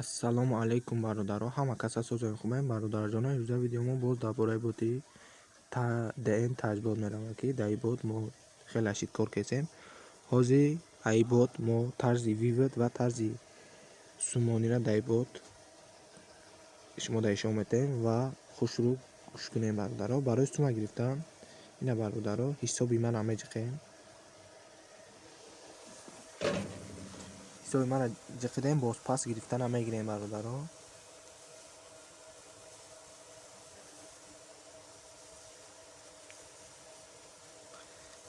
Ассалому алайкум, бародаро, ҳама каса созои хубем. Бародарҷоно, имрӯза видеомо боз дар бораи боти ДН таҷбот меравад, ки дар ин бот мо хеле ашид кор кесем. Ҳозир аи бот мо тарзи вывод ва тарзи сумонира дар ин бот шумо дар ишон метаҳем ва хушрӯ гӯш кунем, бародаро. Барои сума гирифтан ина, бародаро, ҳисоби мана меҷиқем. Ҳисоби мана ҷиқидем, бозпас гирифтана мегирем, бародаро.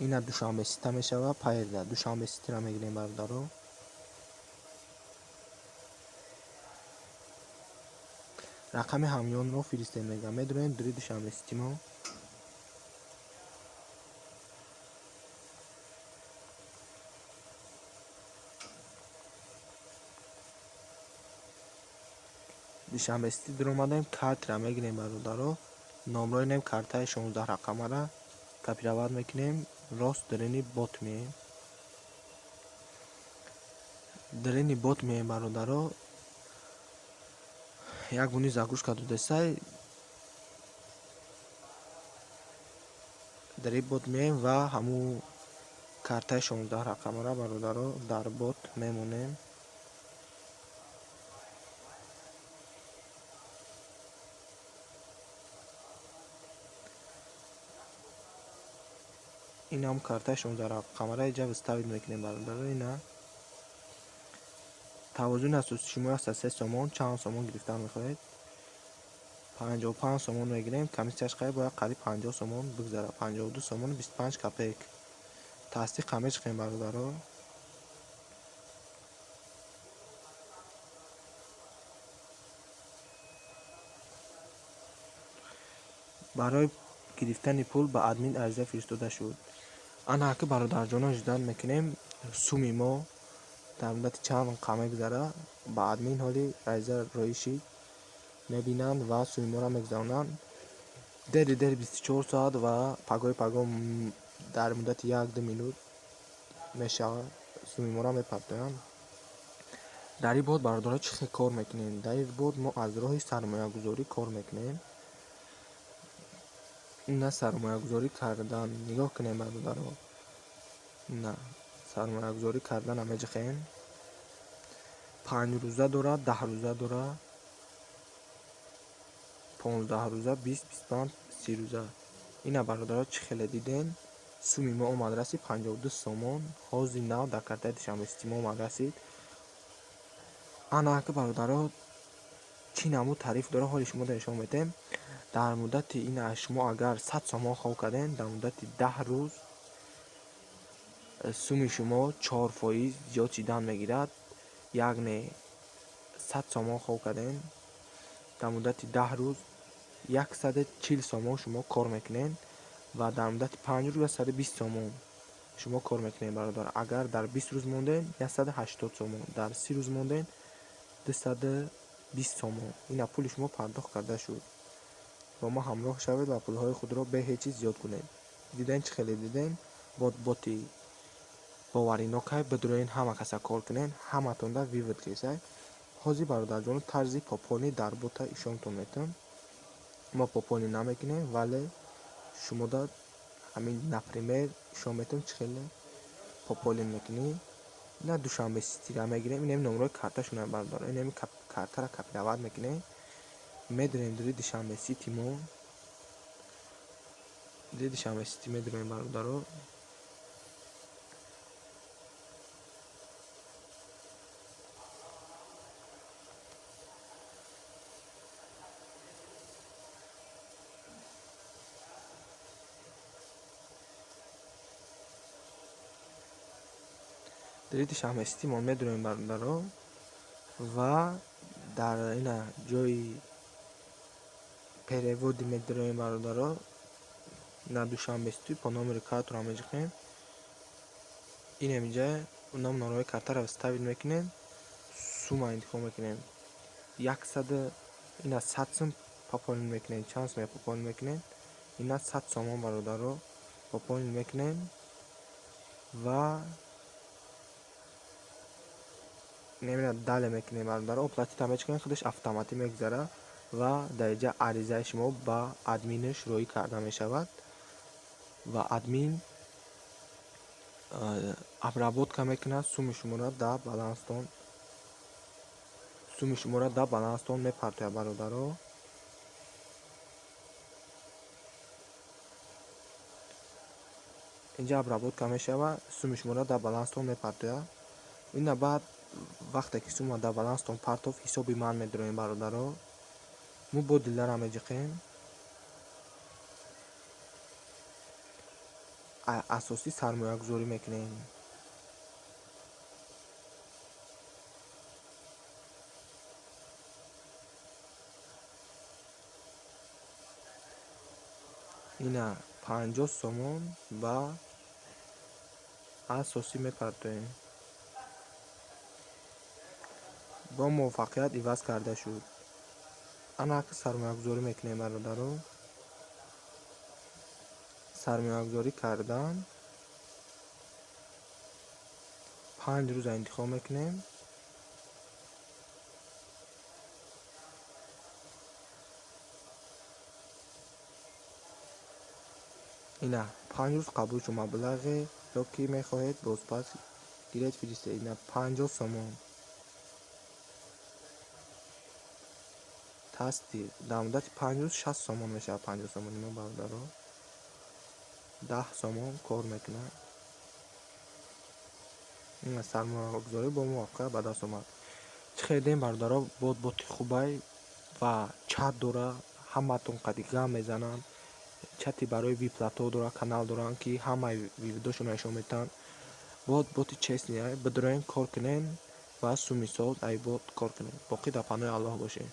Ина Душанбе Сита мешавад, Пайрда Душанбе Ситира мегирем, бародаро. Рақами ҳамёнро фиристем мегӯям. Медонем дури Душанбе Сити мо. Душанбе Сити дуромадем, картра мегирем, бародаро. Номрои нем картаи 16 рақамара копировать мекунем, рост дарини бот меем. Дарини бот меем, бародаро. Як гуни загрузка додесай. Дари бот меем ва ҳамун картаи 16 рақамара, бародаро, дар бот мемонем. Ин ҳам картаи 16 рақамара иҷа вставить мекунем, бародаро. Ина тавозуни асосии шумо аст 3 сомон. Чанд сомон гирифтан мехоҳед? 55 сомон мегирем. Комиссияш қай бояд қариб 50 сомон бигзарад. 52 сомону 25 копеек. Тасдиқ ҳам мечиқем, бародаро. Барои гирифтани пул ба админ ариза фиристода шуд. Ана ки, бародарҷоно, ждать мекунем, суми мо дар муддати чанд дақиқа мегузарад. Ба админ ҳоли ариза роӣ шид, мебинанд ва суми моро мегузаронанд. Дери дер 24 соат ва пагоҳи пагоҳ дар муддати 1-2 минут мешавад, суми моро мепартоянд. Дар ин бот, бародаро, чӣ хел кор мекунем? Дар ин бот мо аз роҳи сармоягузорӣ кор мекунем. На сармоягузорӣ кардан, нигоҳ кунем, бародаро. На сармоягузорӣ кардана меҷиқем. 5 рӯза дорад, 10 рӯза дорад, 15 рӯза, 20, 25, 30 рӯза. Ина, бародаро, чӣ хеле диден, суми мо омад расид 52 сомон. Ҳозир нав дар картаи Душанбе Сити мо омад расид. Ана ки, бародаро, чӣ намуд тариф дорад, ҳоли шумо нишон медиҳем. Дар муддати ина шумо агар 100 сомон хоб кардем, дар муддати 10 рӯз суми шумо 4% зиёд шидан мегирад. Яъне 100 сомон хоб кардем, дар муддати 10 рӯз 140 сомон шумо кор мекунед ва дар муддати 5 рӯз 120 сомон шумо кор мекунед, бародар. Агар дар 20 рӯз мондем, 180 сомон, дар 30 рӯз мондем, 220 сомон. Ина пули шумо пардохт карда шуд. Бо мо ҳамроҳ шавед ва пулҳои худро бе ҳеҷ чиз зиёд кунед. Дидем, чӣ хеле дидем, бот боти боваринокай, бидуроен ҳама каса кор кунен, ҳаматонда вывод кесай. Ҳозир, бародарҷоно, тарзи пополнить дар бота ишонтон метавон. Мо пополнить намекунем, вале шумода ҳамин, например, ишон метавон, чӣ хеле пополнить мекунӣ. Ина Душанбе Ситира мегирем, инами номрои карташона, бародаро, инами картара копировать мекунем, медонем дури Душанбе Сити мо, дури Душанбе Сити медонем, бародаро. Дури Душанбе Сити мо медонем, бародаро, ва дар ина ҷои переводи медироем, бародаро. На Душанбе Сити по номери картро меҷиқем. Инам инҷа ном номрои картаро вставить мекунем, сумма интихоб мекунем. Яксаду ина 100 сум пополнить мекунем. Чанд сум пополнить мекунем? Ина 100 сомон, бародаро, пополнить мекунем ва Немина, далее мекунем, бародаро. Оплатить мечкунем, худаш автоматӣ мегузара ва дар инҷа аризаи шумо ба админаш роӣ карда мешавад ва админ обработка мекунад, суми шуморо дар баланстон, суми шуморо дар баланстон мепартояд, бародаро. Инҷа обработка мешавад, суми шуморо дар баланстон мепартояд. Ина баъд вақте ки сума дар баланстон партофт, ҳисоби ман медироем, бародаро. Мо бо дилара меҷиқем. Асосӣ сармоягузорӣ мекунем. Ина 50 сомон ба асосӣ мепартоем. Бо муваффақият иваз карда шуд. Ана ки сармоягузорӣ мекунем, бародаро. Сармоягузорӣ кардан, 5 рӯза интихоб мекунем. Ина 5 рӯз қабул шуд. Маблағеро, ки мехоҳед бозпас гиред, фиристед. Ина 50 сомон. Тасдиқ. Дар муддати 5 рӯз 60 сомон мешавад 50 сомони мо, бародаро. 10 сомон кор мекунад. Ина сармоягузорӣ бо муваффақият ба даст омад. Чӣ хелдем, бародаро? Бот боти хубай ва чат дора, ҳаматон қади гам мезананд. Чати барои выплата дора, канал доранд, ки ҳамаи вывод ошонро нишон медиҳанд. Бот боти честный. Бидроен, кор кунен ва суми соз ай бот кор кунед. Боқӣ дар паноҳи Аллоҳ бошед.